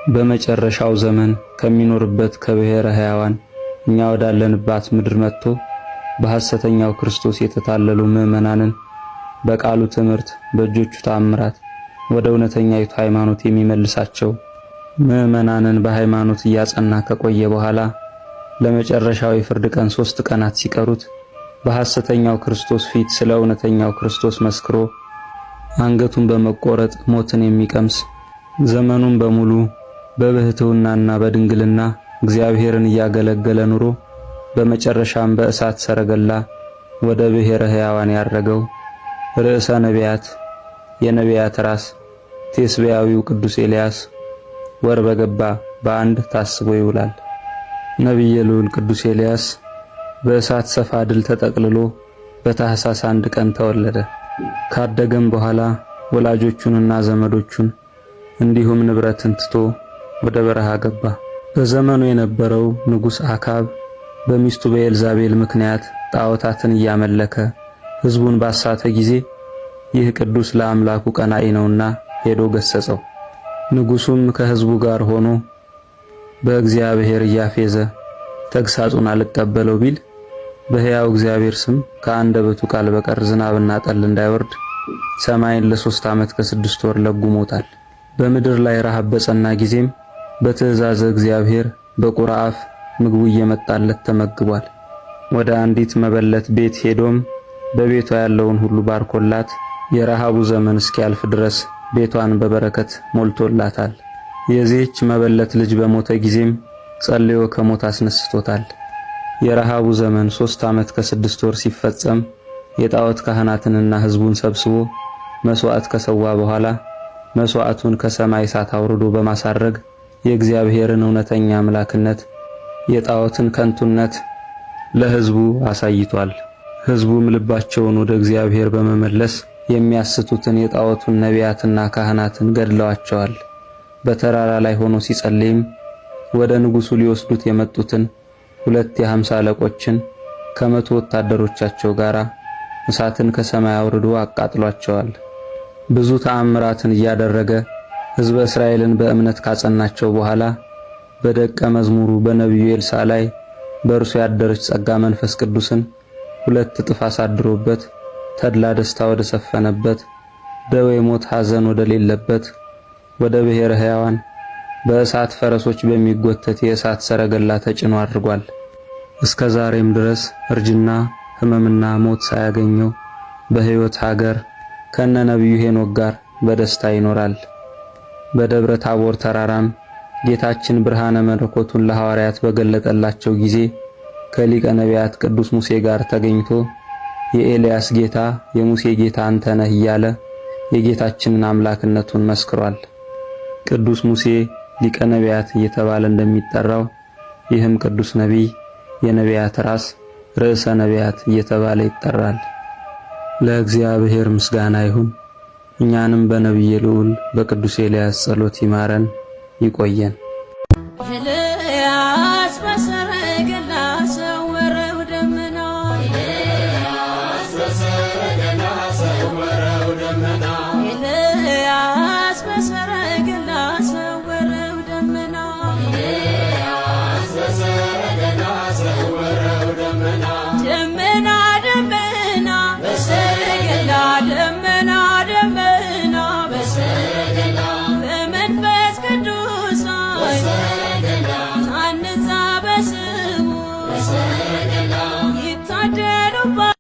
በመጨረሻው ዘመን ከሚኖርበት ከብሔረ ሕያዋን እኛ ወዳለንባት ምድር መጥቶ በሐሰተኛው ክርስቶስ የተታለሉ ምዕመናንን በቃሉ ትምህርት በእጆቹ ተአምራት ወደ እውነተኛይቱ ሃይማኖት የሚመልሳቸው ምዕመናንን በሃይማኖት እያጸና ከቆየ በኋላ ለመጨረሻው የፍርድ ቀን 3 ቀናት ሲቀሩት በሐሰተኛው ክርስቶስ ፊት ስለ እውነተኛው ክርስቶስ መስክሮ አንገቱን በመቆረጥ ሞትን የሚቀምስ፣ ዘመኑን በሙሉ በብሕትውናና በድንግልና እግዚአብሔርን እያገለገለ ኑሮ በመጨረሻም በእሳት ሰረገላ ወደ ብሔረ ሕያዋን ያረገው ርዕሰ ነቢያት የነቢያት ራስ ቴስብያዊው ቅዱስ ኤልያስ ወር በገባ በ1 ታስቦ ይውላል። ነቢየ ልዑል ቅዱስ ኤልያስ በእሳት ሰፋድል ተጠቅልሎ በታኅሳስ 1 ቀን ተወለደ። ካደገም በኋላ ወላጆቹንና ዘመዶቹን እንዲሁም ንብረትን ትቶ ወደ በረሃ ገባ። በዘመኑ የነበረው ንጉሥ አካብ በሚስቱ በኤልዛቤል ምክንያት ጣዖታትን እያመለከ ሕዝቡን ባሳተ ጊዜ ይህ ቅዱስ ለአምላኩ ቀናኢ ነውና ሄዶ ገሰጸው። ንጉሱም ከሕዝቡ ጋር ሆኖ በእግዚአብሔር እያፌዘ ተግሳጹን አልቀበለው ቢል በሕያው እግዚአብሔር ስም ከአንደበቱ ቃል በቀር ዝናብና ጠል እንዳይወርድ ሰማይን ለ3 ዓመት ከ6 ወር ለጉሞታል። በምድር ላይ ረሃብ በጸና ጊዜም በትእዛዘ እግዚአብሔር በቁራ አፍ ምግቡ እየመጣለት ተመግቧል። ወደ አንዲት መበለት ቤት ሄዶም በቤቷ ያለውን ሁሉ ባርኮላት የረሃቡ ዘመን እስኪያልፍ ድረስ ቤቷን በበረከት ሞልቶላታል። የዚህች መበለት ልጅ በሞተ ጊዜም ጸልዮ ከሞት አስነስቶታል። የረሃቡ ዘመን 3 ዓመት ከ6 ወር ሲፈጸም የጣዖት ካህናትንና ሕዝቡን ሰብስቦ መስዋዕት ከሰዋ በኋላ መስዋዕቱን ከሰማይ እሳት አውርዶ በማሳረግ የእግዚአብሔርን እውነተኛ አምላክነት የጣዖትን ከንቱነት ለሕዝቡ አሳይቷል። ሕዝቡም ልባቸውን ወደ እግዚአብሔር በመመለስ የሚያስቱትን የጣዖቱን ነቢያትና ካህናትን ገድለዋቸዋል። በተራራ ላይ ሆኖ ሲጸልይም ወደ ንጉሱ ሊወስዱት የመጡትን ሁለት የ50 አለቆችን ከ100 ወታደሮቻቸው ጋር እሳትን ከሰማይ አውርዶ አቃጥሏቸዋል። ብዙ ተአምራትን እያደረገ ሕዝበ እስራኤልን በእምነት ካጸናቸው በኋላ በደቀ መዝሙሩ በነቢዩ ኤልሳዕ ላይ በእርሱ ያደረች ጸጋ መንፈስ ቅዱስን 2 እጥፍ አሳድሮበት ተድላ ደስታ ወደ ሰፈነበት፣ ደዌ፣ ሞት፣ ሐዘን ወደ ሌለበት ወደ ብሔረ ሕያዋን በእሳት ፈረሶች በሚጎተት የእሳት ሰረገላ ተጭኖ አድርጓል። እስከ ዛሬም ድረስ እርጅና ሕመምና ሞት ሳያገኘው በሕይወት ሀገር ከነ ነቢዩ ሄኖክ ጋር በደስታ ይኖራል። በደብረ ታቦር ተራራም ጌታችን ብርሃነ መለኮቱን ለሐዋርያት በገለጠላቸው ጊዜ ከሊቀ ነቢያት ቅዱስ ሙሴ ጋር ተገኝቶ የኤልያስ ጌታ የሙሴ ጌታ አንተ ነህ እያለ የጌታችንን አምላክነቱን መስክሯል። ቅዱስ ሙሴ ሊቀ ነቢያት እየተባለ እንደሚጠራው ይህም ቅዱስ ነቢይ የነቢያት ራስ ርዕሰ ነቢያት እየተባለ ይጠራል። ለእግዚአብሔር ምስጋና ይሁን። እኛንም በነቢየ ልዑል በቅዱስ ኤልያስ ጸሎት ይማረን ይቆየን። ኤልያስ በሰረገላ ሰወረው ደመና። ኤልያስ በሰረገላ ሰወረው ደመና። ኤልያስ በሰረገላ ሰወረው ደመና። ኤልያስ በሰረገላ ሰወረው ደመና። ደመና ደመና በሰረገላ፣ ደመና ደመና በሰረገላ። በመንፈስ ቅዱስ ኃይል በሰረገላ። ታንጻ በስሙ በሰረገላ። ይታደሳል።